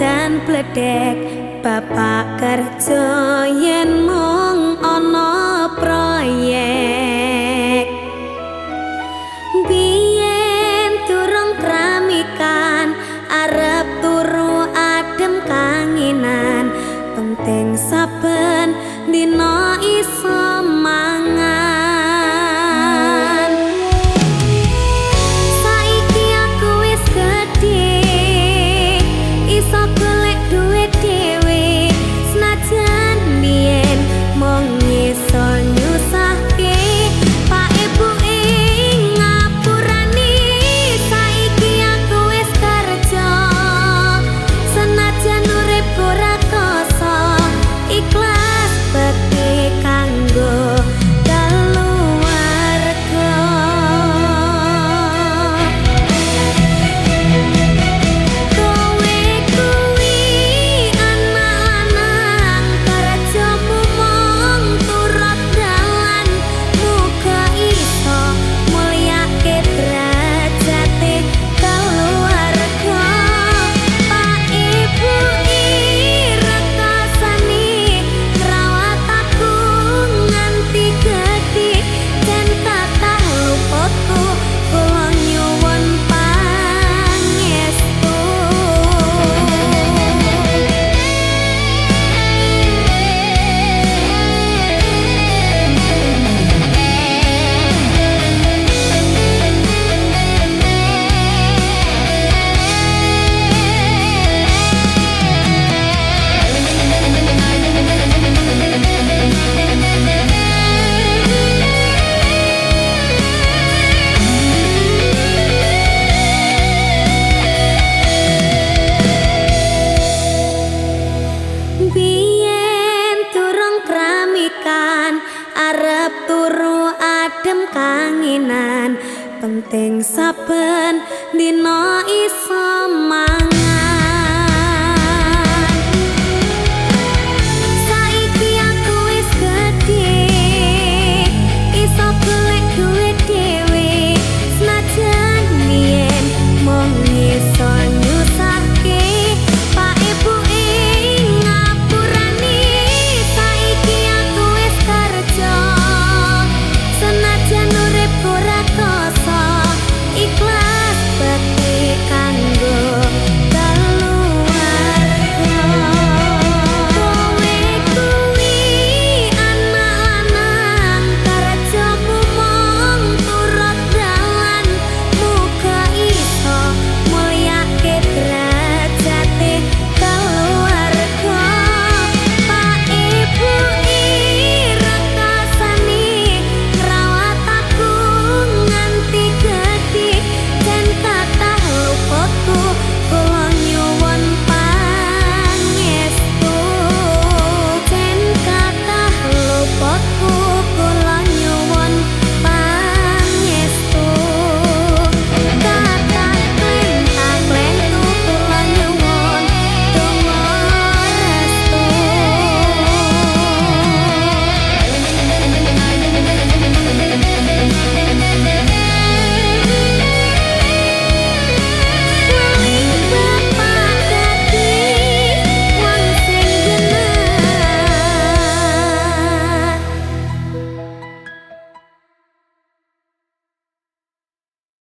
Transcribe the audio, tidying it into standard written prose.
udan bledek, bapak kerja yen mung ana proyek. Biyen durung kramikan, arep turu adem kanginan, penting saben dina iso mangan. Saiki aku wis gedhe, iso golek duit dhewe, senajan biyen mung iso nyusahke pak ibuke ngapurani. Saiki aku wis kerja, senajan urip ora koso, ikhlas bekti kanggo keluarga. Kowe kuwi anak lanang, kerjamu mung turut dalan, muga iso mulyake derajate keluarga. Pak ibu rekasane ngrawat aku nganti gedhe, jen kathah luputku kula nyuwun pangestu. Biyen durung kramikan, arep turu adem kanginan, penting saben dina iso mangan.